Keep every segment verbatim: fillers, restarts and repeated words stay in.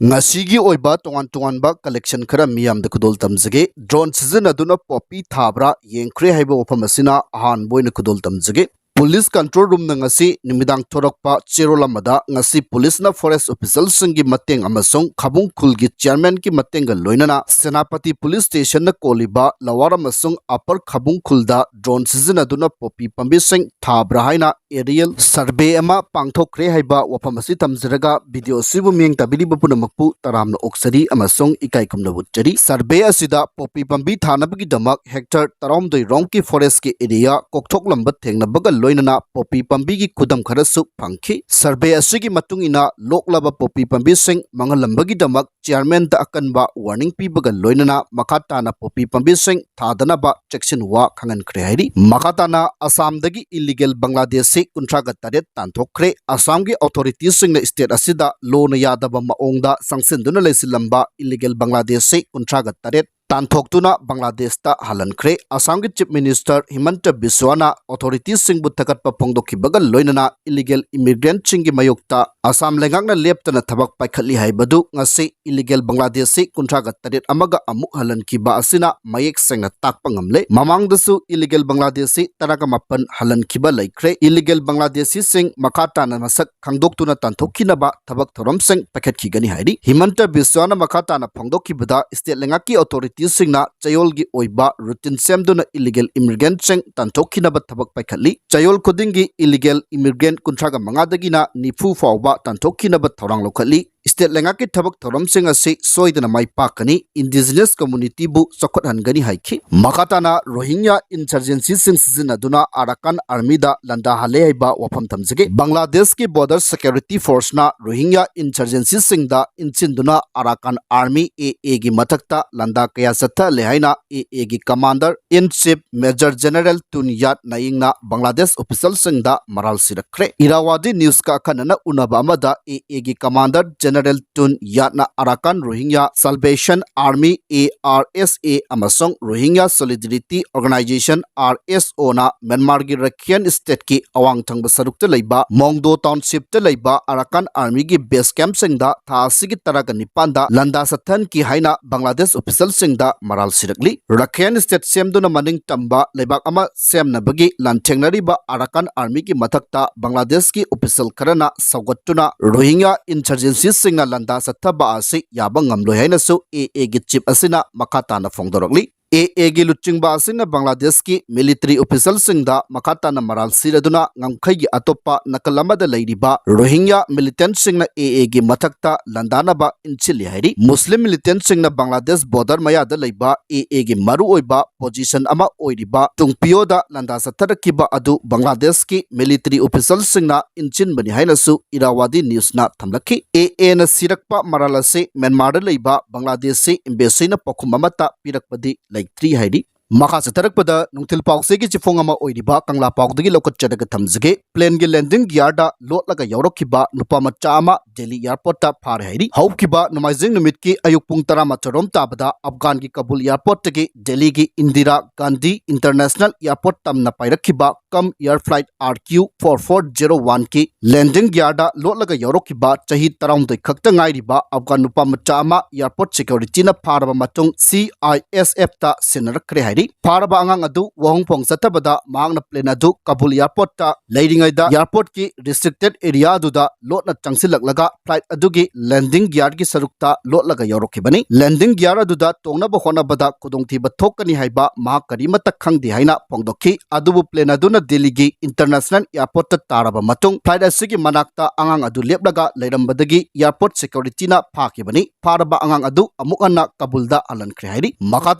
ꯉꯁꯤꯒꯤ ꯑꯣꯏꯕ ꯇꯣꯉꯥꯟ ꯇꯣꯉꯥꯟꯕ collection ꯈꯔ ꯃꯤꯌꯥꯝꯗ ꯈꯨꯗꯣꯜ ꯇꯝꯖꯒꯦ꯫ Drone ꯁꯤꯖꯤꯟꯅꯗꯨꯅ poppy ꯊꯥꯕ꯭ꯔꯥ ꯌꯦꯡꯈ꯭ꯔꯦ ꯍꯥꯏꯕ ꯋꯥꯐꯝ ꯑꯁꯤꯅ ꯑꯍꯥꯟꯕ ꯑꯣꯏꯅ ꯈꯨꯗꯣꯜ ꯇꯝꯖꯒꯦ꯫ Police control room ꯅ ꯉꯁꯤ ꯅꯨꯃꯤꯗꯥꯡ ꯊꯣꯔꯛꯄ ꯆꯦꯔꯣꯜ ꯑꯃꯗ, ꯉꯁꯤ police ꯅ forest official ꯁꯤꯡꯒꯤ ꯃꯇꯦꯡ ꯑꯃꯁꯨꯡ ꯈꯥꯕꯨꯡ ꯈꯨꯜꯒꯤ chairman ꯒꯤ ꯃꯇꯦꯡꯒ ꯂꯣꯏꯅꯅ ꯁꯦꯅꯥꯄꯇꯤ police station ꯅ ꯀꯣꯜꯂꯤꯕ lower ꯑꯃꯁꯨꯡ upper ꯈꯥꯕꯨꯡ ꯈꯨꯜꯗ drone ꯁꯤꯖꯤꯟꯅꯗꯨꯅ poppy ꯄꯥꯝꯕꯤꯁꯤꯡ ꯊꯥꯕ꯭ꯔꯥ ꯍꯥꯏꯅ aerial survey ꯑꯃ ꯄꯥꯡꯊꯣꯛꯈ꯭ꯔꯦ ꯍꯥꯏꯕ ꯋꯥꯐꯝ ꯑꯁꯤ ꯊꯝꯖꯔꯒ, video ꯑꯁꯤꯕꯨ ꯃꯤꯠꯌꯦꯡ ꯇꯥꯕꯤꯔꯤꯕ ꯄꯨꯝꯅꯃꯛꯄꯨ ꯇꯔꯥꯝꯅ ꯑꯣꯛꯆꯔꯤ ꯑꯃꯁꯨꯡ ꯏꯀꯥꯏ ꯈꯨꯝꯅꯕ ꯎꯠꯆꯔꯤ꯫ Survey ꯑꯁꯤꯗ poppy ꯄꯥꯝꯕꯤ ꯊꯥꯅꯕꯒꯤꯗꯃꯛ hectare ꯇꯔꯥꯍꯨꯝꯗꯣꯏ ꯔꯣꯝꯒꯤ forest ꯀꯤ area ꯀꯣꯛꯊꯣꯛꯂꯝꯕ ꯊꯦꯡꯅꯕꯒ ꯂꯣꯏꯅꯅ poppy ꯄꯥꯝꯕꯤꯒꯤ ꯈꯨꯗꯝ ꯈꯔꯁꯨ ꯐꯪꯈꯤ꯫ Survey ꯑꯁꯤꯒꯤ ꯃꯇꯨꯡ ꯏꯟꯅ ꯂꯣꯛꯂꯕ poppy ꯄꯥꯝꯕꯤꯁꯤꯡ ꯃꯥꯡꯍꯜꯂꯝꯕꯒꯤꯗꯃꯛ chairman ꯗ ꯑꯀꯟꯕ warning ꯄꯤꯕꯒ ꯂꯣꯏꯅꯅ ꯃꯈꯥ ꯇꯥꯅ poppy ꯄꯥꯝꯕꯤꯁꯤꯡ ꯊꯥꯗꯅꯕ ꯆꯦꯛꯁꯤꯟ ꯋꯥ ꯈꯪꯍꯟꯈ꯭ꯔꯦ ꯍꯥꯏꯔꯤ꯫ ꯃꯈꯥ ꯇꯥꯅ ꯑꯁꯥꯝꯗꯒꯤ illegal ꯕꯪꯒ꯭ꯂꯥꯗꯦꯁꯤ ꯀꯨꯟꯊ꯭ꯔꯥꯒ ꯇꯔꯦꯠ ꯇꯥꯟꯊꯣꯛꯈ꯭ꯔꯦ꯫ ꯑꯁꯥꯝꯒꯤ authority ꯁꯤꯡꯅ state ꯑꯁꯤꯗ law ꯅ ꯌꯥꯗꯕ ꯃꯑꯣꯡꯗ ꯆꯪꯁꯤꯟꯗꯨꯅ ꯂꯩꯁꯤꯜꯂꯝꯕ illegal ꯕꯪꯒ꯭ꯂꯥꯗꯦꯁꯤ ꯀꯨꯟꯊ꯭ꯔꯥꯒ ꯇꯔꯦꯠ ꯇꯥꯟꯊꯣꯛꯇꯨꯅ ꯕꯪꯒ꯭ꯂꯥꯗꯦꯁꯇ ꯍꯜꯍꯟꯈ꯭ꯔꯦ꯫ ꯑꯁꯥꯝꯒꯤ Chief Minister ꯍꯤꯃꯟꯇ ꯕꯤꯁ꯭ꯋꯥꯅ authority ꯁꯤꯡꯕꯨ ꯊꯥꯒꯠꯄ ꯐꯣꯡꯗꯣꯛꯈꯤꯕꯒ ꯂꯣꯏꯅꯅ illegal immigrant ꯁꯤꯡꯒꯤ ꯃꯥꯌꯣꯛꯇ ꯑꯁꯥꯝ ꯂꯩꯉꯥꯛꯅ ꯂꯦꯞꯇꯅ ꯊꯕꯛ ꯄꯥꯏꯈꯠꯂꯤ ꯍꯥꯏꯕꯗꯨ ꯉꯁꯤ illegal ꯕꯪꯒ꯭ꯂꯥꯗꯦꯁꯤ ꯀꯨꯟꯊ꯭ꯔꯥꯒ ꯇꯔꯦꯠ ꯑꯃꯒ ꯑꯃꯨꯛ ꯍꯜꯍꯟꯈꯤꯕ ꯑꯁꯤꯅ ꯃꯌꯦꯛ ꯁꯦꯡꯅ ꯇꯥꯛꯄ ꯉꯝꯂꯦ꯫ ꯃꯃꯥꯡꯗꯁꯨ illegal ꯕꯪꯒ꯭ꯂꯥꯗꯦꯁꯤ ꯇꯔꯥꯒ ꯃꯥꯄꯟ ꯍꯜꯍꯟꯈꯤꯕ ꯂꯩꯈ꯭ꯔꯦ꯫ Illegal ꯕꯪꯒ꯭ꯂꯥꯗꯦꯁꯤꯁꯤꯡ ꯃꯈꯥ ꯇꯥꯅ ꯃꯁꯛ ꯈꯪꯗꯣꯛꯇꯨꯅ ꯇꯥꯟꯊꯣꯛꯈꯤꯅꯕ ꯊꯕꯛ ꯊꯧꯔꯝꯁꯤꯡ ꯄꯥꯏꯈꯠꯈꯤꯒꯅꯤ ꯍꯥꯏꯔꯤ꯫ ꯍꯤꯃꯟꯇ ꯕꯤꯁ꯭ꯋꯥꯅ ꯃꯈꯥ ꯇꯥꯅ ꯐꯣꯡꯗꯣꯛꯈꯤꯕꯗ, state ꯂꯩꯉꯥꯛꯀꯤ authority ꯁꯤꯡꯅ ꯆꯌꯣꯜꯒꯤ ꯑꯣꯏꯕ routine ꯁꯦꯝꯗꯨꯅ illegal immigrant ꯁꯤꯡ ꯇꯥꯟꯊꯣꯛꯈꯤꯅꯕ ꯊꯕꯛ ꯄꯥꯏꯈꯠꯂꯤ꯫ ꯆꯌꯣꯜ ꯈꯨꯗꯤꯡꯒꯤ illegal immigrant ꯀꯨꯟꯊ꯭ꯔꯥꯒ ꯃꯉꯥꯗꯒꯤꯅ ꯅꯤꯐꯨ ꯐꯥꯎꯕ ꯇꯥꯟꯊꯣꯛꯈꯤꯅꯕ ꯊꯧꯔꯥꯡ ꯂꯧꯈꯠꯂꯤ꯫ State ꯂꯩꯉꯥꯛꯀꯤ ꯊꯕꯛ ꯊꯧꯔꯝꯁꯤꯡ ꯑꯁꯤ ꯁꯣꯏꯗꯅ ꯃꯥꯏ ꯄꯥꯛꯀꯅꯤ, indigenous community ꯕꯨ ꯆꯥꯎꯈꯠꯍꯟꯒꯅꯤ ꯍꯥꯏꯈꯤ꯫ ꯃꯈꯥ ꯇꯥꯅ Rohingya insurgency ꯁꯤꯡ ꯁꯤꯖꯤꯟꯅꯗꯨꯅ Arakan Army ꯗ ꯂꯥꯟꯗꯥꯍꯜꯂꯦ ꯍꯥꯏꯕ ꯋꯥꯐꯝ ꯊꯝꯖꯒꯦ꯫ ꯕꯪꯒ꯭ꯂꯥꯗꯦꯁꯀꯤ Border Security Force ꯅ Rohingya insurgency ꯁꯤꯡꯗ ꯏꯟꯁꯤꯟꯗꯨꯅ Arakan Army, A A ꯒꯤ ꯃꯊꯛꯇ ꯂꯥꯟꯗꯥ ꯀꯌꯥ ꯆꯠꯊꯍꯜꯂꯦ ꯍꯥꯏꯅ A A ꯒꯤ Commander in Chief Major General Tun Yat Naing ꯅ ꯕꯪꯒ꯭ꯂꯥꯗꯦꯁ official ꯁꯤꯡꯗ ꯃꯔꯥꯜ ꯁꯤꯔꯛꯈ꯭ꯔꯦ꯫ Irrawaddy News ꯀ ꯑꯈꯟꯅꯅ ꯎꯅꯕ ꯑꯃꯗ A A ꯒꯤ Commander General Tun Yatna Arakan Rohingya Salvation Army, A R S A, ꯑꯃꯁꯨꯡ Rohingya Solidarity Organization, R S O, ꯅ ꯃ꯭ꯌꯥꯟꯃꯥꯔꯒꯤ ꯔꯈꯤꯌꯟ ꯁ꯭ꯇꯦꯠꯀꯤ ꯑꯋꯥꯡ ꯊꯪꯕ ꯁꯔꯨꯛꯇ ꯂꯩꯕ ꯃꯣꯡꯗꯣ ꯇꯥꯎꯟꯁꯤꯞꯇ ꯂꯩꯕ ꯑꯔꯥꯀꯥꯟ ꯑꯥꯔꯃꯤꯒꯤ ꯕꯦꯁ ꯀꯦꯝꯞꯁꯤꯡꯗ ꯊꯥ ꯑꯁꯤꯒꯤ ꯇꯔꯥꯒ ꯅꯤꯄꯥꯟꯗ ꯂꯥꯟꯗꯥ ꯆꯠꯊꯍꯟꯈꯤ ꯍꯥꯏꯅ ꯕꯪꯒ꯭ꯂꯥꯗꯦꯁ ꯑꯣꯐꯤꯁꯤꯌꯦꯜꯁꯤꯡꯗ ꯃꯔꯥꯜ ꯁꯤꯔꯛꯂꯤ꯫ ꯔꯈꯤꯌꯟ ꯁ꯭ꯇꯦꯠ ꯁꯦꯝꯗꯨꯅ ꯃꯅꯤꯡ ꯇꯝꯕ ꯂꯩꯕꯥꯛ ꯑꯃ ꯁꯦꯝꯅꯕꯒꯤ ꯂꯥꯟꯊꯦꯡꯅꯔꯤꯕ ꯑꯔꯥꯀꯥꯟ ꯑꯥꯔꯃꯤꯒꯤ ꯃꯊꯛꯇ ꯕꯪꯒ꯭ꯂꯥꯗꯦꯁꯀꯤ ꯑꯣꯐꯤꯁꯤꯌꯦꯜ ꯈꯔꯅ ꯁꯧꯒꯠꯇꯨꯅ ꯔꯣꯍꯤꯡꯌꯥ ꯏꯟꯁꯔꯖꯦꯟꯁꯤꯁꯤꯡꯅ ꯂꯥꯟꯗꯥ ꯆꯠꯊꯕ ꯑꯁꯤ ꯌꯥꯕ ꯉꯝꯂꯣꯏ ꯍꯥꯏꯅꯁꯨ ꯑꯦ ꯑꯦꯒꯤ ꯆꯤꯐ ꯑꯁꯤꯅ ꯃꯈꯥ ꯇꯥꯅ ꯐꯣꯡꯗꯣꯔꯛꯂꯤ꯫ ꯑꯦ ꯑꯦꯒꯤ ꯂꯨꯆꯤꯡꯕ ꯑꯁꯤꯅ ꯕꯪꯒ꯭ꯂꯥꯗꯦꯁꯀꯤ ꯃꯤꯂꯤꯇꯔꯤ ꯑꯣꯐꯤꯁꯤꯌꯦꯜꯁꯤꯡꯗ ꯃꯈꯥ ꯇꯥꯅ ꯃꯔꯥꯜ ꯁꯤꯔꯗꯨꯅ ꯉꯝꯈꯩꯒꯤ ꯑꯇꯣꯞꯄ ꯅꯥꯀꯜ ꯑꯃꯗ ꯂꯩꯔꯤꯕ ꯔꯣꯍꯤꯡꯌꯥ ꯃꯤꯂꯤꯇꯦꯟꯠꯁꯤꯡꯅ ꯑꯦ ꯑꯦꯒꯤ ꯃꯊꯛꯇ ꯂꯥꯟꯗꯥꯅꯕ ꯏꯟꯁꯤꯜꯂꯤ ꯍꯥꯏꯔꯤ꯫ ꯃꯨꯁꯂꯤꯝ ꯃꯤꯂꯤꯇꯦꯟꯠꯁꯤꯡꯅ ꯕꯪꯒ꯭ꯂꯥꯗꯦꯁ ꯕꯣꯔꯗꯔ ꯃꯌꯥꯗ ꯂꯩꯕ ꯑꯦ ꯑꯦꯒꯤ ꯃꯔꯨꯑꯣꯏꯕ ꯄꯣꯖꯤꯁꯟ ꯑꯃ ꯑꯣꯏꯔꯤꯕ ꯇꯨꯡꯄꯤꯌꯣꯗ ꯂꯥꯟꯗꯥ ꯆꯠꯊꯔꯛꯈꯤꯕ ꯑꯗꯨ ꯕꯪꯒ꯭ꯂꯥꯗꯦꯁꯀꯤ ꯃꯤꯂꯤꯇꯔꯤ ꯑꯣꯐꯤꯁꯤꯌꯦꯜꯁꯤꯡꯅ ꯏꯟꯁꯤꯟꯕꯅꯤ ꯍꯥꯏꯅꯁꯨ ꯏꯔꯥꯋꯥꯗꯤ ꯅ꯭ꯌꯨꯁꯅ ꯊꯝꯂꯛꯈꯤ꯫ ꯑꯦ ꯑꯦꯅ ꯁꯤꯔꯛꯄ ꯃꯔꯥꯜ ꯑꯁꯤ ꯃ꯭ꯌꯥꯟꯃꯥꯔꯗ ꯂꯩꯕ ꯕꯪꯒ꯭ꯂꯥꯗꯦꯁꯤ ꯑꯦꯝꯕꯦꯁꯤꯅ ꯄꯥꯎꯈꯨꯝ ꯑꯃꯠꯇ ꯄꯤꯔꯛꯄꯗꯤ ꯂꯩꯇ꯭ꯔꯤ ꯍꯥꯏꯔꯤ꯫ ꯃꯈꯥ ꯆꯠꯊꯔꯛꯄꯗ ꯅꯨꯡꯊꯤꯜ ꯄꯥꯎꯆꯦꯒꯤ ꯆꯤꯐꯣꯡ ꯑꯃ ꯑꯣꯏꯔꯤꯕ ꯀꯪꯂꯥ ꯄꯥꯎꯗꯒꯤ ꯂꯧꯈꯠꯆꯔꯒ ꯊꯝꯖꯒꯦ꯫ ꯄ꯭ꯂꯦꯟꯒꯤ ꯂꯦꯟꯗꯤꯡ ꯒꯤꯌꯥꯔꯗ ꯂꯣꯠꯂꯒ ꯌꯥꯎꯔꯛꯈꯤꯕ ꯅꯨꯄꯥ ꯃꯆꯥ ꯑꯃ ꯗꯦꯜꯂꯤ ꯑꯦꯌꯔꯄꯣꯔꯠꯇ ꯐꯥꯔꯦ ꯍꯥꯏꯔꯤ꯫ ꯍꯧꯈꯤꯕ ꯅꯣꯡꯃꯥꯏꯖꯤꯡ ꯅꯨꯃꯤꯠꯀꯤ ꯑꯌꯨꯛ ꯄꯨꯡ ꯇꯔꯥꯃꯥꯊꯣꯏ ꯔꯣꯝ ꯇꯥꯕꯗ ꯑꯐꯒꯥꯟꯒꯤ ꯀꯕꯨꯜ ꯑꯦꯌꯔꯄꯣꯔꯠꯇꯒꯤ ꯗꯦꯜꯂꯤꯒꯤ ꯏꯟꯗꯤꯔꯥ ꯒꯥꯟꯙꯤ ꯏꯟꯇꯔꯅꯦꯁꯅꯦꯜ ꯑꯦꯌꯔꯄꯣꯔꯠ ꯇꯝꯅ ꯄꯥꯏꯔꯛꯈꯤꯕ Kam air flight R Q four four zero ꯋꯥꯟꯒꯤ ꯂꯦꯟꯗꯤꯡ ꯒꯤꯌꯥꯔꯗ ꯂꯣꯠꯂꯒ ꯌꯥꯎꯔꯛꯈꯤꯕ ꯆꯍꯤ ꯇꯔꯥꯍꯨꯝꯗꯣꯏ ꯈꯛꯇ ꯉꯥꯏꯔꯤꯕ ꯑꯐꯒꯥꯟ ꯅꯨꯄꯥ ꯃꯆꯥ ꯑꯃ ꯑꯦꯌꯔꯄꯣꯔꯠ ꯁꯦꯀ꯭ꯌꯨꯔꯤꯇꯤꯅ ꯐꯥꯔꯕ ꯃꯇꯨꯡ ꯁꯤ ꯑꯥꯏ ꯑꯦꯁ ꯑꯦꯐꯇ ꯁꯤꯟꯅꯔꯛꯈ꯭ꯔꯦ ꯍꯥꯏꯔꯤ꯫ ꯐꯥꯔꯕ ꯑꯉꯥꯡ ꯑꯗꯨ ꯋꯥꯍꯪ ꯐꯣꯡ ꯆꯠꯊꯕꯗ ꯃꯍꯥꯛꯅ ꯄ꯭ꯂꯦꯟ ꯑꯗꯨ ꯀꯕꯨꯜ ꯑꯦꯌꯔꯄꯣꯔꯠꯇ ꯂꯩꯔꯤꯉꯩꯗ ꯑꯦꯌꯔꯄꯣꯔꯠꯀꯤ ꯔꯤꯁꯇ꯭ꯔꯤꯛꯇꯦꯗ ꯑꯦꯔꯤꯌꯥ ꯑꯗꯨꯗ ꯂꯣꯠꯅ ꯆꯪꯁꯤꯜꯂꯛꯂꯒ ꯐ꯭ꯂꯥꯏꯠ ꯑꯗꯨꯒꯤ ꯂꯦꯟꯗꯤꯡ ꯒꯤꯌꯥꯔꯒꯤ ꯁꯔꯨꯛꯇ ꯂꯣꯠꯂꯒ ꯌꯥꯎꯔꯛꯈꯤꯕꯅꯤ꯫ ꯂꯦꯟꯗꯤꯡ ꯒꯤꯌꯥꯔ ꯑꯗꯨꯗ ꯇꯣꯡꯅꯕ ꯍꯣꯠꯅꯕꯗ ꯈꯨꯗꯣꯡꯊꯤꯕ ꯊꯣꯛꯀꯅꯤ ꯍꯥꯏꯕ ꯃꯍꯥꯛ ꯀꯔꯤꯃꯠꯇ ꯈꯪꯗꯦ ꯍꯥꯏꯅ ꯐꯣꯡꯗꯣꯛꯈꯤ꯫ ꯑꯗꯨꯕꯨ ꯄ꯭ꯂꯦꯟ ꯑꯗꯨꯅ ꯗꯦꯜꯂꯤꯒꯤ ꯏꯟꯇꯔꯅꯦꯁꯅꯦꯜ ꯑꯦꯌꯔꯄꯣꯔꯠꯇ ꯇꯥꯔꯕ ꯃꯇꯨꯡ ꯐ꯭ꯂꯥꯏꯠ ꯑꯁꯤꯒꯤ ꯃꯅꯥꯛꯇ ꯑꯉꯥꯡ ꯑꯗꯨ ꯂꯦꯞꯂꯒ ꯂꯩꯔꯝꯕꯗꯒꯤ ꯑꯦꯌꯔꯄꯣꯔꯠ ꯁꯦꯀ꯭ꯌꯨꯔꯤꯇꯤꯅ ꯐꯥꯈꯤꯕꯅꯤ꯫ ꯐꯥꯔꯕ ꯑꯉꯥꯡ ꯑꯗꯨ ꯑꯃꯨꯛ ꯍꯟꯅ ꯀꯕꯨꯜꯗ ꯍꯜꯍꯟꯈ꯭ꯔꯦ ꯍꯥꯏꯔꯤ꯫ ꯃꯈꯥ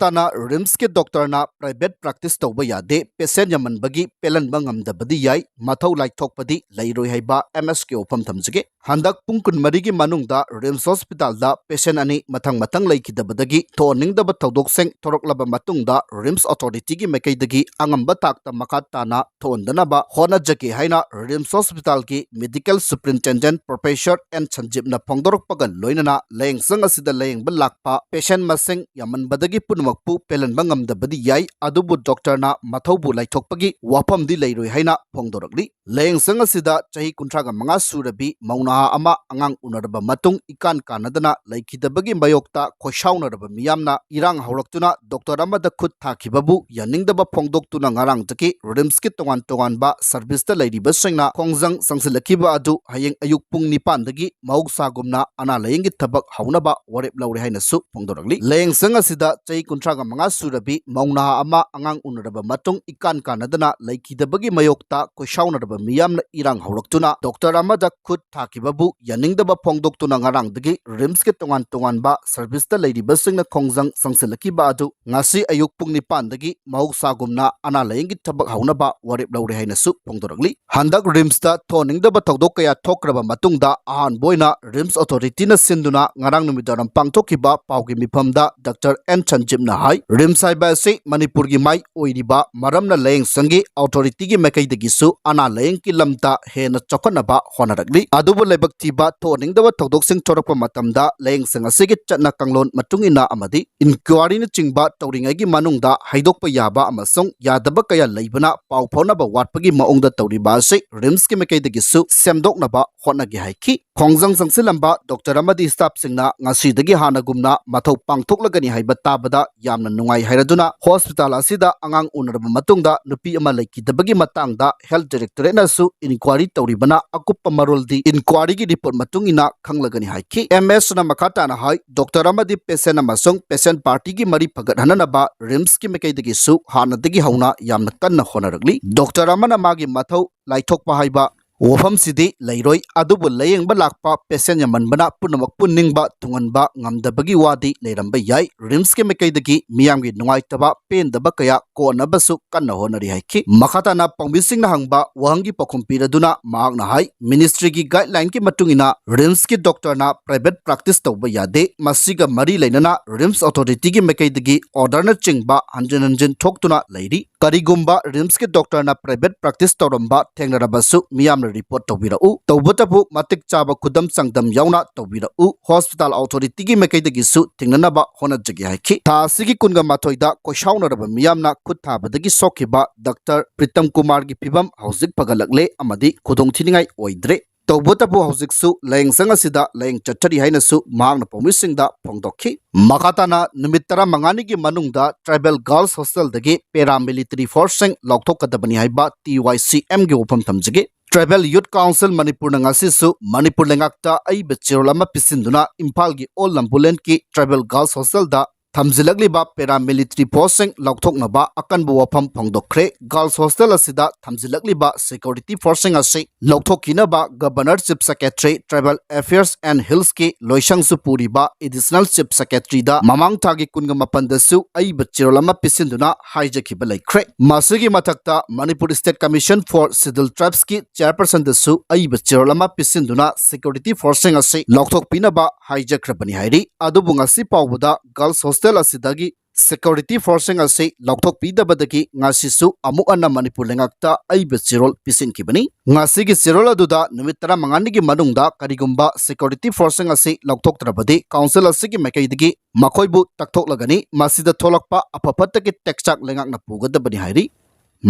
ꯇꯥꯅ ꯔꯤꯝꯁꯀꯤ ꯗꯣꯛꯇꯔꯅ ꯄ꯭ꯔꯥꯏꯚꯦꯠ ꯄ꯭ꯔꯦꯛꯇꯤꯁ ꯇꯧꯕ ꯌꯥꯗꯦ, ꯄꯦꯁꯦꯟ ꯌꯥꯝꯃꯟꯕꯒꯤ ꯄꯦꯜꯍꯟꯕ ꯉꯝꯗꯕꯗꯤ ꯌꯥꯏ, ꯃꯊꯧ ꯂꯥꯏꯊꯣꯛꯄꯗꯤ ꯂꯩꯔꯣꯏ ꯍꯥꯏꯕ ꯑꯦꯝ ꯑꯦꯁ ꯀꯦ ꯋꯥꯐꯝ ꯊꯝꯖꯒꯦ꯫ ꯍꯟꯗꯛ ꯄꯨꯡ ꯀꯨꯟꯃꯔꯤꯒꯤ ꯃꯅꯨꯡꯗ ꯔꯤꯝꯁ ꯍꯣꯁꯄꯤꯇꯥꯜꯗ ꯄꯦꯁꯦꯟ ꯑꯅꯤ ꯃꯊꯪ ꯃꯊꯪ ꯂꯩꯈꯤꯗꯕꯗꯒꯤ ꯊꯣꯛꯍꯟꯅꯤꯡꯗꯕ ꯊꯧꯗꯣꯛꯁꯤꯡ ꯊꯣꯔꯛꯂꯕ ꯃꯇꯨꯡꯗ ꯔꯤꯝꯁ ꯑꯣꯊꯣꯔꯤꯇꯤꯒꯤ ꯃꯥꯏꯀꯩꯗꯒꯤ ꯑꯉꯝꯕ ꯊꯥꯛꯇ ꯃꯈꯥ ꯇꯥꯅ ꯊꯣꯛꯍꯟꯗꯅꯕ ꯍꯣꯠꯅꯖꯒꯦ ꯍꯥꯏꯅ ꯔꯤꯝꯁ ꯍꯣꯁꯄꯤꯇꯥꯜꯒꯤ ꯃꯦꯗꯤꯀꯦꯜ ꯁꯨꯄ꯭ꯔꯤꯟꯇꯦꯟꯗꯦꯟꯠ ꯄ꯭ꯔꯣꯐꯦꯁꯔ ꯑꯦꯟ ꯁꯟꯖꯤꯞꯅ ꯐꯣꯡꯗꯣꯔꯛꯄꯒ ꯂꯣꯏꯅꯅ ꯂꯥꯌꯦꯡꯁꯪ ꯑꯁꯤꯗ ꯂꯥꯌꯦꯡꯕ ꯂꯥꯛꯄ ꯄꯦꯁꯦꯟ ꯃꯁꯤꯡ ꯌꯥꯝꯃꯟꯕꯗꯒꯤ ꯄꯨꯝꯅꯃꯛꯄꯨ ꯄꯦꯜꯍꯟꯕ ꯉꯝꯗꯕꯗꯤ ꯌꯥꯏ, ꯑꯗꯨꯕꯨ ꯗꯣꯛꯇꯔꯅ ꯃꯊꯧꯕꯨ ꯂꯩꯊꯣꯛꯄꯒꯤ ꯋꯥꯐꯝꯗꯤ ꯂꯩꯔꯣꯏ ꯍꯥꯏꯅ ꯐꯣꯡꯗꯣꯔꯛꯂꯤ꯫ ꯂꯥꯌꯦꯡꯁꯪ ꯑꯁꯤꯗ ꯆꯍꯤ ꯀꯨꯟꯊ꯭ꯔꯥꯒ ꯃꯉꯥ ꯁꯨꯔꯕꯤ ꯃꯧ ꯅꯍꯥ ꯑꯃ ꯑꯉꯥꯡ ꯎꯅꯔꯕ ꯃꯇꯨꯡ ꯏꯀꯥꯟ ꯀꯥꯟꯅꯗꯅ ꯂꯩꯈꯤꯗꯕꯒꯤ ꯃꯥꯌꯣꯛꯇ ꯈꯣꯏꯁꯥꯎꯅꯔꯕ ꯃꯤꯌꯥꯝꯅ ꯏꯔꯥꯡ ꯍꯧꯔꯛꯇꯨꯅ ꯗꯣꯛꯇꯔ ꯑꯃꯗ ꯈꯨꯠ ꯊꯥꯈꯤꯕꯕꯨ ꯌꯥꯅꯤꯡꯗꯕ ꯐꯣꯡꯗꯣꯛꯇꯨꯅ ꯉꯔꯥꯡꯗꯒꯤ ꯔꯤꯝꯁꯀꯤ ꯇꯣꯉꯥꯟ ꯇꯣꯉꯥꯟꯕ ꯁꯔꯚꯤꯁꯇ ꯂꯩꯔꯤꯕꯁꯤꯡꯅ ꯈꯣꯡꯖꯪ ꯆꯪꯁꯤꯜꯂꯛꯈꯤꯕ ꯑꯗꯨ ꯍꯌꯦꯡ ꯑꯌꯨꯛ ꯄꯨꯡ ꯅꯤꯄꯥꯟꯗꯒꯤ ꯃꯍꯧꯁꯥꯒꯨꯝꯅ ꯑꯅꯥ ꯂꯥꯌꯦꯡꯒꯤ ꯊꯕꯛ ꯍꯧꯅꯕ ꯋꯥꯔꯦꯞ ꯂꯧꯔꯦ ꯍꯥꯏꯅꯁꯨ ꯐꯣꯡꯗꯣꯔꯛꯂꯤ꯫ ꯂꯥꯌꯦꯡꯁꯪ ꯑꯁꯤꯗ ꯆꯍꯤ ꯀꯨꯟꯊ꯭ꯔꯥꯒ ꯃꯉꯥ ꯁꯨꯔꯕꯤ ꯃꯧ ꯅꯍꯥ ꯑꯃ ꯑꯉꯥꯡ ꯎꯅꯔꯕ ꯃꯇꯨꯡ ꯏꯀꯥꯟ ꯀꯥꯟꯅꯗꯅ ꯂꯩꯈꯤꯗꯕꯒꯤ ꯃꯥꯌꯣꯛꯇ ꯈꯣꯏꯁꯥꯎꯅꯔꯕ ꯃꯤꯌꯥꯝꯅ ꯏꯔꯥꯡ ꯍꯧꯔꯛꯇꯨꯅ ꯗꯣꯛꯇꯔ ꯑꯃꯗ ꯈꯨꯠ ꯊꯥꯈꯤꯕꯕꯨ ꯌꯥꯅꯤꯡꯗꯕ ꯐꯣꯡꯗꯣꯛꯇꯨꯅ ꯉꯔꯥꯡꯗꯒꯤ ꯔꯤꯝꯁꯀꯤ ꯇꯣꯉꯥꯟ ꯇꯣꯉꯥꯟꯕ ꯁꯔꯚꯤꯁꯇ ꯂꯩꯔꯤꯕꯁꯤꯡꯅ ꯈꯣꯡꯖꯪ ꯆꯪꯁꯤꯜꯂꯛꯈꯤꯕ ꯑꯗꯨ ꯉꯁꯤ ꯑꯌꯨꯛ ꯄꯨꯡ ꯅꯤꯄꯥꯟꯗꯒꯤ ꯃꯍꯧꯁꯥꯒꯨꯝꯅ ꯑꯅꯥ ꯂꯥꯌꯦꯡꯒꯤ ꯊꯕꯛ ꯍꯧꯅꯕ ꯋꯥꯔꯦꯞ ꯂꯧꯔꯦ ꯍꯥꯏꯅꯁꯨ ꯐꯣꯡꯗꯣꯔꯛꯂꯤ꯫ ꯍꯟꯗꯛ ꯔꯤꯝꯁꯇ ꯊꯣꯛꯍꯟꯅꯤꯡꯗꯕ ꯊꯧꯗꯣꯛ ꯀꯌꯥ ꯊꯣꯛꯈ꯭ꯔꯕ ꯃꯇꯨꯡꯗ ꯑꯍꯥꯟꯕ ꯑꯣꯏꯅ ꯔꯤꯝꯁ ꯑꯣꯊꯣꯔꯤꯇꯤꯅ ꯁꯤꯟꯗꯨꯅ ꯉꯔꯥꯡ ꯅꯨꯃꯤꯗꯥꯡꯋꯥꯏꯔꯝ ꯄꯥꯡꯊꯣꯛꯈꯤꯕ ꯄꯥꯎꯒꯤ ꯃꯤꯐꯝꯗ ꯗꯥꯛꯇꯔ ꯑꯦꯟ ꯁꯟꯖꯤꯞꯅ ꯍꯥꯏ, ꯔꯤꯝꯁ ꯍꯥꯏꯕ ꯑꯁꯤ ꯃꯅꯤꯄꯨꯔꯒꯤ ꯃꯥꯏ ꯑꯣꯏꯔꯤꯕ ꯃꯔꯝꯅ ꯂꯥꯌꯦꯡꯁꯪꯒꯤ ꯑꯣꯊꯣꯔꯤꯇꯤꯒꯤ ꯃꯥꯏꯀꯩꯗꯒꯤꯁꯨ ꯑꯅꯥ ꯂꯥꯌꯦꯡꯒꯤ ꯂꯝꯗ ꯍꯦꯟꯅ ꯆꯥꯎꯈꯠꯅꯕ ꯍꯣꯠꯅꯔꯛꯂꯤ꯫ ꯑꯗꯨꯕꯨ ꯂꯥꯏꯕꯛ ꯊꯤꯕ ꯊꯣꯛꯍꯟꯅꯤꯡꯗꯕ ꯊꯧꯗꯣꯛꯁꯤꯡ ꯊꯣꯔꯛꯄ ꯃꯇꯝꯗ ꯂꯥꯌꯦꯡꯁꯪ ꯑꯁꯤꯒꯤ ꯆꯠꯅ ꯀꯥꯡꯂꯣꯟ ꯃꯇꯨꯡ ꯏꯟꯅ ꯑꯃꯗꯤ ꯏꯟꯀ꯭ꯋꯥꯔꯤꯅꯆꯤꯡꯕ ꯇꯧꯔꯤꯉꯩꯒꯤ ꯃꯅꯨꯡꯗ ꯍꯥꯏꯗꯣꯛꯄ ꯌꯥꯕ ꯑꯃꯁꯨꯡ ꯌꯥꯗꯕ ꯀꯌꯥ ꯂꯩꯕꯅ ꯄꯥꯎ ꯐꯥꯎꯅꯕ ꯋꯥꯠꯄꯒꯤ ꯃꯑꯣꯡꯗ ꯇꯧꯔꯤꯕ ꯑꯁꯤ ꯔꯤꯝꯁꯀꯤ ꯃꯥꯏꯀꯩꯗꯒꯤꯁꯨ ꯁꯦꯝꯗꯣꯛꯅꯕ ꯍꯣꯠꯅꯒꯦ ꯍꯥꯏꯈꯤ꯫ ꯈꯣꯡꯖꯪ ꯆꯪꯁꯤꯜꯂꯝꯕ ꯗꯣꯛꯇꯔ ꯑꯃꯗꯤ ꯁ꯭ꯇꯥꯐꯁꯤꯡꯅ ꯉꯁꯤꯗꯒꯤ ꯍꯥꯟꯅꯒꯨꯝꯅ ꯃꯊꯧ ꯄꯥꯡꯊꯣꯛꯂꯒꯅꯤ ꯍꯥꯏꯕ ꯇꯥꯕꯗ ꯌꯥꯝꯅ ꯅꯨꯡꯉꯥꯏ ꯍꯥꯏꯔꯗꯨꯅ ꯍꯣꯁꯄꯤꯇꯥꯜ ꯑꯁꯤꯗ ꯑꯉꯥꯡ ꯎꯅꯔꯕ ꯃꯇꯨꯡꯗ ꯅꯨꯄꯤ ꯑꯃ ꯂꯩꯈꯤꯗꯕꯒꯤ ꯃꯇꯥꯡꯗ ꯍꯦꯜꯊ ꯗꯥꯏꯔꯦꯛꯇꯣꯔꯦꯠꯅꯁꯨ ꯏꯟꯀ꯭ꯋꯥꯔꯤ ꯇꯧꯔꯤꯕꯅ ꯑꯀꯨꯞꯄ ꯃꯔꯣꯜꯗꯤ ꯏꯟꯀ꯭ꯋꯥꯔꯤꯒꯤ ꯔꯤꯄꯣꯔꯠ ꯃꯇꯨꯡ ꯏꯟꯅ ꯈꯪꯂꯒꯅꯤ ꯍꯥꯏꯈꯤ꯫ ꯑꯦꯝ ꯑꯦꯁꯅ ꯃꯈꯥ ꯇꯥꯅ ꯍꯥꯏ, ꯗꯣꯛꯇꯔ ꯑꯃꯗꯤ ꯄꯦꯁꯦꯟ ꯑꯃꯁꯨꯡ ꯄꯦꯁꯦꯟ ꯄꯥꯔꯇꯤꯒꯤ ꯃꯔꯤ ꯐꯒꯠꯍꯟꯅꯅꯕ ꯔꯤꯝꯁꯀꯤ ꯃꯥꯏꯀꯩꯗꯒꯤꯁꯨ ꯍꯥꯟꯅꯗꯒꯤ ꯍꯧꯅ ꯌꯥꯝꯅ ꯀꯟꯅ ꯍꯣꯠꯅꯔꯛꯂꯤ꯫ ꯗꯣꯛꯇꯔ ꯑꯃꯅ ꯃꯥꯒꯤ ꯃꯊꯧ ꯂꯥꯏꯊꯣꯛꯄ ꯍꯥꯏꯕ ꯋꯥꯐꯝꯁꯤꯗꯤ ꯂꯩꯔꯣꯏ, ꯑꯗꯨꯕꯨ ꯂꯥꯌꯦꯡꯕ ꯂꯥꯛꯄ ꯄꯦꯁꯦꯟ ꯌꯥꯝꯃꯟꯕꯅ ꯄꯨꯝꯅꯃꯛꯄꯨ ꯅꯤꯡꯕ ꯊꯨꯡꯍꯟꯕ ꯉꯝꯗꯕꯒꯤ ꯋꯥꯗꯤ ꯂꯩꯔꯝꯕ ꯌꯥꯏ꯫ ꯔꯤꯝꯁꯀꯤ ꯃꯥꯏꯀꯩꯗꯒꯤ ꯃꯤꯌꯥꯝꯒꯤ ꯅꯨꯡꯉꯥꯏꯇꯕ ꯄꯦꯟꯗꯕ ꯀꯌꯥ ꯀꯣꯛꯅꯕꯁꯨ ꯀꯟꯅ ꯍꯣꯠꯅꯔꯤ ꯍꯥꯏꯈꯤ꯫ ꯃꯈꯥ ꯇꯥꯅ ꯄꯥꯎꯃꯤꯁꯤꯡꯅ ꯍꯪꯕ ꯋꯥꯍꯪꯒꯤ ꯄꯥꯎꯈꯨꯝ ꯄꯤꯔꯗꯨꯅ ꯃꯍꯥꯛꯅ ꯍꯥꯏ, ꯃꯤꯅꯤꯁꯇ꯭ꯔꯤꯒꯤ ꯒꯥꯏꯗꯂꯥꯏꯟꯒꯤ ꯃꯇꯨꯡ ꯏꯟꯅ ꯔꯤꯝꯁꯀꯤ ꯗꯣꯛꯇꯔꯅ ꯄ꯭ꯔꯥꯏꯚꯦꯠ ꯄ꯭ꯔꯥꯛꯇꯤꯁ ꯇꯧꯕ ꯌꯥꯗꯦ꯫ ꯃꯁꯤꯒ ꯃꯔꯤ ꯂꯩꯅꯅ ꯔꯤꯝꯁ ꯑꯣꯊꯣꯔꯤꯇꯤꯒꯤ ꯃꯥꯏꯀꯩꯗꯒꯤ ꯑꯣꯔꯗꯔꯅꯆꯤꯡꯕ ꯍꯟꯖꯤꯟ ꯍꯟꯖꯤꯟ ꯊꯣꯛꯇꯨꯅ ꯂꯩꯔꯤ꯫ ꯀꯔꯤꯒꯨꯝꯕ ꯔꯤꯝꯁꯀꯤ ꯗꯣꯛꯇꯔꯅ ꯄ꯭ꯔꯥꯏꯚꯦꯠ ꯄ꯭ꯔꯥꯛꯇꯤꯁ ꯇꯧꯔꯝꯕ ꯊꯦꯡꯅꯔꯕꯁꯨ ꯃꯤꯌꯥꯝꯅ ꯔꯤꯄꯣꯔꯠ ꯇꯧꯕꯤꯔꯛꯎ꯫ ꯇꯧꯕꯇꯕꯨ ꯃꯇꯤꯛ ꯆꯥꯕ ꯈꯨꯗꯝ ꯆꯥꯡꯗꯝ ꯌꯥꯎꯅ ꯇꯧꯕꯤꯔꯛꯎ꯫ ꯍꯣꯁꯄꯤꯇꯥꯜ ꯑꯣꯊꯣꯔꯤꯇꯤꯒꯤ ꯃꯥꯏꯀꯩꯗꯒꯤꯁꯨ ꯊꯦꯡꯅꯅꯕ ꯍꯣꯠꯅꯖꯒꯦ ꯍꯥꯏꯈꯤ꯫ ꯊꯥ ꯑꯁꯤꯒꯤ ꯀꯨꯟꯒ ꯃꯥꯊꯣꯏꯗ ꯀꯣꯏꯁꯥꯎꯅꯔꯕ ꯃꯤꯌꯥꯝꯅ ꯈꯨꯠ ꯊꯥꯕꯗꯒꯤ ꯁꯣꯛꯈꯤꯕ ꯗꯥꯛꯇꯔ ꯄ꯭ꯔꯤꯇꯝ ꯀꯨꯃꯥꯔꯒꯤ ꯐꯤꯕꯝ ꯍꯧꯖꯤꯛ ꯐꯒꯠꯂꯛꯂꯦ ꯑꯃꯗꯤ ꯈꯨꯗꯣꯡꯊꯤꯅꯤꯡꯉꯥꯏ ꯑꯣꯏꯗ꯭ꯔꯦ꯫ ꯇꯧꯕꯇꯕꯨ ꯍꯧꯖꯤꯛꯁꯨ ꯂꯥꯌꯦꯡꯁꯪ ꯑꯁꯤꯗ ꯂꯥꯌꯦꯡ ꯆꯠꯊꯔꯤ ꯍꯥꯏꯅꯁꯨ ꯃꯍꯥꯛꯅ ꯄꯥꯎꯃꯤꯁꯤꯡꯗ ꯐꯣꯡꯗꯣꯛꯈꯤ꯫ ꯃꯈꯥ ꯇꯥꯅ ꯅꯨꯃꯤꯠ ꯇꯔꯥꯃꯉꯥꯅꯤꯒꯤ ꯃꯅꯨꯡꯗ ꯇ꯭ꯔꯥꯏꯕꯦꯜ ꯒꯥꯔꯜꯁ ꯍꯣꯁꯇꯦꯜꯗꯒꯤ ꯄꯦꯔꯥꯃꯤꯂꯤꯇꯔꯤ ꯐꯣꯔꯁꯁꯤꯡ ꯂꯧꯊꯣꯛꯀꯗꯕꯅꯤ ꯍꯥꯏꯕ ꯇꯤ ꯋꯥꯏ ꯁꯤ ꯑꯦꯝꯒꯤ ꯋꯥꯐꯝ ꯊꯝꯖꯒꯦ꯫ ꯇ꯭ꯔꯥꯏꯕꯦꯜ ꯌꯨꯠ ꯀꯥꯎꯟꯁꯤꯜ ꯃꯅꯤꯄꯨꯔꯅ ꯉꯁꯤꯁꯨ ꯃꯅꯤꯄꯨꯔ ꯂꯩꯉꯥꯛꯇ ꯑꯏꯕ ꯆꯦꯔꯣꯜ ꯑꯃ ꯄꯤꯁꯤꯟꯗꯨꯅ ꯏꯝꯐꯥꯜꯒꯤ ꯑꯣꯜ ꯂꯝꯕꯨꯂꯦꯟꯒꯤ ꯇ꯭ꯔꯥꯏꯕꯦꯜ ꯒꯥꯔꯜꯁ ꯍꯣꯁꯇꯦꯜꯗ ꯊꯝꯖꯤꯜꯂꯛꯂꯤꯕ ꯄꯦꯔꯥꯃꯤꯂꯤꯇꯔꯤ ꯐꯣꯔꯁꯁꯤꯡ ꯂꯧꯊꯣꯛꯅꯕ ꯑꯀꯟꯕ ꯋꯥꯐꯝ ꯐꯣꯡꯗꯣꯛꯈ꯭ꯔꯦ꯫ ꯒꯥꯔꯜꯁ ꯍꯣꯁꯇꯦꯜ ꯑꯁꯤꯗ ꯊꯝꯖꯤꯜꯂꯛꯂꯤꯕ ꯁꯦꯀ꯭ꯌꯨꯔꯤꯇꯤ ꯐꯣꯔꯁꯁꯤꯡ ꯑꯁꯤ ꯂꯧꯊꯣꯛꯈꯤꯅꯕ governor, chief secretary, tribal affairs and ꯍꯤꯜꯁꯀꯤ ꯂꯣꯏꯁꯪꯁꯨ ꯄꯨꯔꯤꯕ ꯑꯦꯗꯤꯁꯅꯦꯜ ꯆꯤꯐ ꯁꯦꯀ꯭ꯔꯦꯇꯔꯤꯗ ꯃꯃꯥꯡ ꯊꯥꯒꯤ ꯀꯨꯟꯒ ꯃꯥꯄꯟꯗꯁꯨ ꯑꯏꯕ ꯆꯦꯔꯣꯜ ꯑꯃ ꯄꯤꯁꯤꯟꯗꯨꯅ ꯍꯥꯏꯖꯈꯤꯕ ꯂꯩꯈ꯭ꯔꯦ꯫ ꯃꯁꯤꯒꯤ ꯃꯊꯛꯇ Manipur state commission for schedule ꯇ꯭ꯔꯥꯏꯕꯁꯀꯤ ꯆꯦꯌꯔꯄꯔꯁꯟꯗꯁꯨ ꯑꯏꯕ ꯆꯦꯔꯣꯜ ꯑꯃ ꯄꯤꯁꯤꯟꯗꯨꯅ ꯁꯦꯀ꯭ꯌꯨꯔꯤꯇꯤ ꯐꯣꯔꯁꯁꯤꯡ ꯑꯁꯤ ꯂꯧꯊꯣꯛꯄꯤꯅꯕ ꯍꯥꯏꯖꯈ꯭ꯔꯕꯅꯤ ꯍꯥꯏꯔꯤ꯫ ꯑꯗꯨꯕꯨ ꯉꯁꯤ ꯐꯥꯎꯕꯗ ꯒꯥꯔꯜꯁ ꯍꯣꯁꯇꯦꯜ ꯑꯁꯤꯗꯒꯤ ꯁꯦꯀ꯭ꯌꯨꯔꯤꯇꯤ ꯐꯣꯔꯁꯁꯤꯡ ꯑꯁꯤ ꯂꯧꯊꯣꯛꯄꯤꯗꯕꯗꯒꯤ ꯉꯁꯤꯁꯨ ꯑꯃꯨꯛ ꯍꯟꯅ ꯃꯅꯤꯄꯨꯔ ꯂꯩꯉꯥꯛꯇ ꯑꯏꯕ ꯆꯦꯔꯣꯜ ꯄꯤꯁꯤꯟꯈꯤꯕꯅꯤ꯫ ꯉꯁꯤꯒꯤ ꯆꯦꯔꯣꯜ ꯑꯗꯨꯗ ꯅꯨꯃꯤꯠ ꯇꯔꯥꯃꯉꯥꯅꯤꯒꯤ ꯃꯅꯨꯡꯗ ꯀꯔꯤꯒꯨꯝꯕ ꯁꯦꯀ꯭ꯌꯨꯔꯤꯇꯤ ꯐꯣꯔꯁꯁꯤꯡ ꯑꯁꯤ ꯂꯧꯊꯣꯛꯇ꯭ꯔꯕꯗꯤ ꯀꯥꯎꯟꯁꯤꯜ ꯑꯁꯤꯒꯤ ꯃꯥꯏꯀꯩꯗꯒꯤ ꯃꯈꯣꯏꯕꯨ ꯇꯛꯊꯣꯛꯂꯒꯅꯤ꯫ ꯃꯁꯤꯗ ꯊꯣꯛꯂꯛꯄ ꯑꯐ ꯐꯠꯇꯒꯤ ꯇꯦꯛꯆꯥꯛ ꯂꯩꯉꯥꯛꯅ ꯄꯨꯒꯗꯕꯅꯤ ꯍꯥꯏꯔꯤ꯫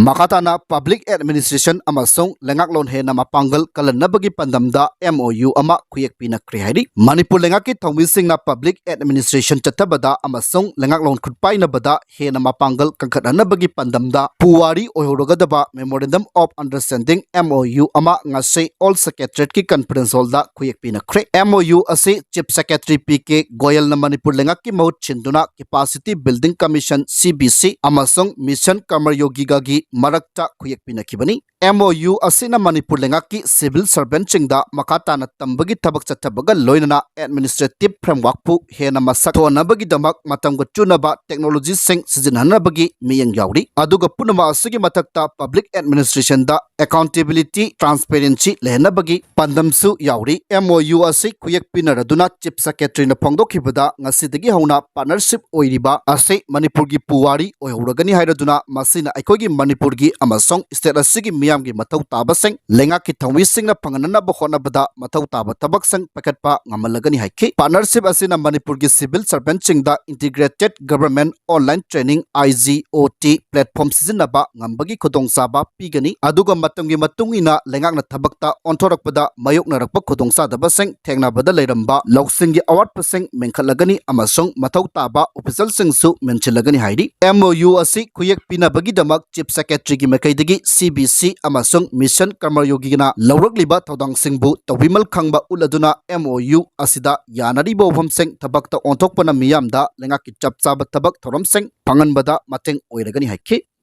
ꯃꯈꯥ ꯇꯥꯅ ꯄꯕ꯭ꯂꯤꯛ ꯑꯦꯗꯃꯤꯅꯤꯁꯇ꯭ꯔꯦꯁꯟ ꯑꯃꯁꯨꯡ ꯂꯩꯉꯥꯛꯂꯣꯟ ꯍꯦꯟꯅ ꯃꯄꯥꯡꯒꯜ ꯀꯜꯍꯟꯅꯕꯒꯤ ꯄꯥꯟꯗꯝꯗ ꯑꯦꯝ ꯑꯣ ꯌꯨ ꯑꯃ ꯈꯨꯌꯦꯛ ꯄꯤꯅꯈ꯭ꯔꯦ ꯍꯥꯏꯔꯤ꯫ ꯃꯅꯤꯄꯨꯔ ꯂꯩꯉꯥꯛꯀꯤ ꯊꯧꯃꯤꯁꯤꯡꯅ ꯄꯕ꯭ꯂꯤꯛ ꯑꯦꯗꯃꯤꯅꯤꯁꯇ꯭ꯔꯦꯁꯟ ꯆꯠꯊꯕꯗ ꯑꯃꯁꯨꯡ ꯂꯩꯉꯥꯛꯂꯣꯟ ꯈꯨꯠꯄꯥꯏꯅꯕꯗ ꯍꯦꯟꯅ ꯃꯄꯥꯡꯒꯜ ꯀꯟꯈꯠꯍꯟꯅꯕꯒꯤ ꯄꯥꯟꯗꯝꯗ ꯄꯨꯋꯥꯔꯤ ꯑꯣꯏꯍꯧꯔꯒꯗꯕ memorandum of understanding, M O U, ꯑꯃ ꯉꯁꯤ ꯑꯣꯜ ꯁꯦꯀ꯭ꯔꯦꯇꯔꯤꯌꯦꯠꯀꯤ ꯀꯟꯐꯔꯦꯟꯁ ꯍꯣꯜꯗ ꯈꯨꯌꯦꯛ ꯄꯤꯅꯈ꯭ꯔꯦ꯫ ꯑꯦꯝ ꯑꯣ ꯌꯨ ꯑꯁꯤ ꯆꯤꯐ ꯁꯦꯀ꯭ꯔꯦꯇꯔꯤ ꯄꯤ ꯀꯦ ꯒꯣꯌꯜꯅ ꯃꯅꯤꯄꯨꯔ ꯂꯩꯉꯥꯛꯀꯤ ꯃꯍꯨꯠ ꯁꯤꯟꯗꯨꯅ capacity building commission, C B C, ꯑꯃꯁꯨꯡ ꯃꯤꯁꯟ ꯀꯔꯃꯌꯣꯒꯤꯒꯒꯤ ꯃꯔꯛꯇ ꯈꯨꯌꯦꯛ ꯄꯤꯅꯈꯤꯕꯅꯤ꯫ MOU ꯑꯁꯤꯅ ꯃꯅꯤꯄꯨꯔ ꯂꯩꯉꯥꯛꯀꯤ civil servantꯁꯤꯡꯗ ꯃꯈꯥ ꯇꯥꯅ ꯇꯝꯕꯒꯤ ꯊꯕꯛ ꯆꯠꯊꯕꯒ ꯂꯣꯏꯅꯅ administrative frameworkꯄꯨ ꯍꯦꯟꯅ ꯃꯁꯛ ꯊꯣꯟꯅꯕꯒꯤꯗꯃꯛ ꯃꯇꯝꯒ ꯆꯨꯅꯕ technologyꯁꯤꯡ ꯁꯤꯖꯤꯟꯅꯅꯕꯒꯤ ꯃꯤꯠꯌꯦꯡ ꯌꯥꯎꯔꯤ꯫ ꯑꯗꯨꯒ ꯄꯨꯝꯅꯃꯛ ꯑꯁꯤꯒꯤ ꯃꯊꯛꯇ public administrationꯗ accountability, transparency ꯂꯩꯍꯟꯅꯕꯒꯤ ꯄꯥꯟꯗꯝꯁꯨ ꯌꯥꯎꯔꯤ꯫ MOU ꯑꯁꯤ ꯈꯨꯌꯦꯛ ꯄꯤꯅꯔꯗꯨꯅ Chief Secretaryꯅ ꯐꯣꯡꯗꯣꯛꯈꯤꯕꯗ, ꯉꯁꯤꯗꯒꯤ ꯍꯧꯅ partnership ꯑꯣꯏꯔꯤꯕ ꯑꯁꯤ ꯃꯅꯤꯄꯨꯔꯒꯤ ꯄꯨꯋꯥꯔꯤ ꯑꯣꯏꯍꯧꯔꯒꯅꯤ ꯍꯥꯏꯔꯗꯨꯅ, ꯃꯁꯤꯅ ꯑꯩꯈꯣꯏꯒꯤ ꯃꯅꯤꯄꯨꯔꯒꯤ ꯑꯃꯁꯨꯡ state ꯑꯁꯤꯒꯤ ꯃꯤꯌꯥꯝꯒꯤ ꯃꯊꯧ ꯇꯥꯕꯁꯤꯡ ꯂꯩꯉꯥꯛꯀꯤ ꯊꯧꯃꯤꯁꯤꯡꯅ ꯐꯪꯍꯟꯅꯕ ꯍꯣꯠꯅꯕꯗ ꯃꯊꯧ ꯇꯥꯕ ꯊꯕꯛꯁꯤꯡ ꯄꯥꯏꯈꯠꯄ ꯉꯝꯍꯜꯂꯒꯅꯤ ꯍꯥꯏꯈꯤ꯫ Partnership ꯑꯁꯤꯅ ꯃꯅꯤꯄꯨꯔꯒꯤ civil servantꯁꯤꯡꯗ integrated government online training, IGOT platform ꯁꯤꯖꯤꯟꯅꯕ ꯉꯝꯕꯒꯤ ꯈꯨꯗꯣꯡꯆꯥꯕ ꯄꯤꯒꯅꯤ꯫ ꯑꯗꯨꯒ ꯃꯇꯝꯒꯤ ꯃꯇꯨꯡ ꯏꯟꯅ ꯂꯩꯉꯥꯛꯅ ꯊꯕꯛꯇ ꯑꯣꯟꯊꯣꯔꯛꯄꯗ ꯃꯥꯌꯣꯛꯅꯔꯛꯄ ꯈꯨꯗꯣꯡꯆꯥꯗꯕꯁꯤꯡ ꯊꯦꯡꯅꯕꯗ ꯂꯩꯔꯝꯕ ꯂꯧꯁꯤꯡꯒꯤ ꯑꯋꯥꯠꯄꯁꯤꯡ ꯃꯦꯟꯈꯠꯂꯒꯅꯤ ꯑꯃꯁꯨꯡ ꯃꯊꯧ ꯇꯥꯕ officialꯁꯤꯡꯁꯨ ꯃꯦꯟꯁꯤꯜꯂꯒꯅꯤ ꯍꯥꯏꯔꯤ꯫ MOU ꯑꯁꯤ ꯈꯨꯌꯦꯛ ꯄꯤꯅꯕꯒꯤꯗꯃꯛ Chief Secretaryꯒꯤ ꯃꯥꯏꯀꯩꯗꯒꯤ CBC ꯑꯃꯁꯨꯡ Mission ꯀꯔꯃꯌꯣꯒꯤꯅ ꯂꯧꯔꯛꯂꯤꯕ ꯊꯧꯗꯥꯡꯁꯤꯡꯕꯨ ꯇꯧꯕꯤꯃꯜ ꯈꯪꯕ ꯎꯠꯂꯗꯨꯅ, MOU ꯑꯁꯤꯗ ꯌꯥꯅꯔꯤꯕ ꯋꯥꯐꯝꯁꯤꯡ ꯊꯕꯛꯇ ꯑꯣꯟꯊꯣꯛꯄꯅ ꯃꯤꯌꯥꯝꯗ ꯂꯩꯉꯥꯛꯀꯤ ꯆꯞ ꯆꯥꯕ ꯊꯕꯛ ꯊꯧꯔꯝꯁꯤꯡ ꯐꯪꯍꯟꯕꯗ ꯃꯇꯦꯡ ꯑꯣꯏꯔꯒꯅꯤ ꯍꯥꯏꯈꯤ꯫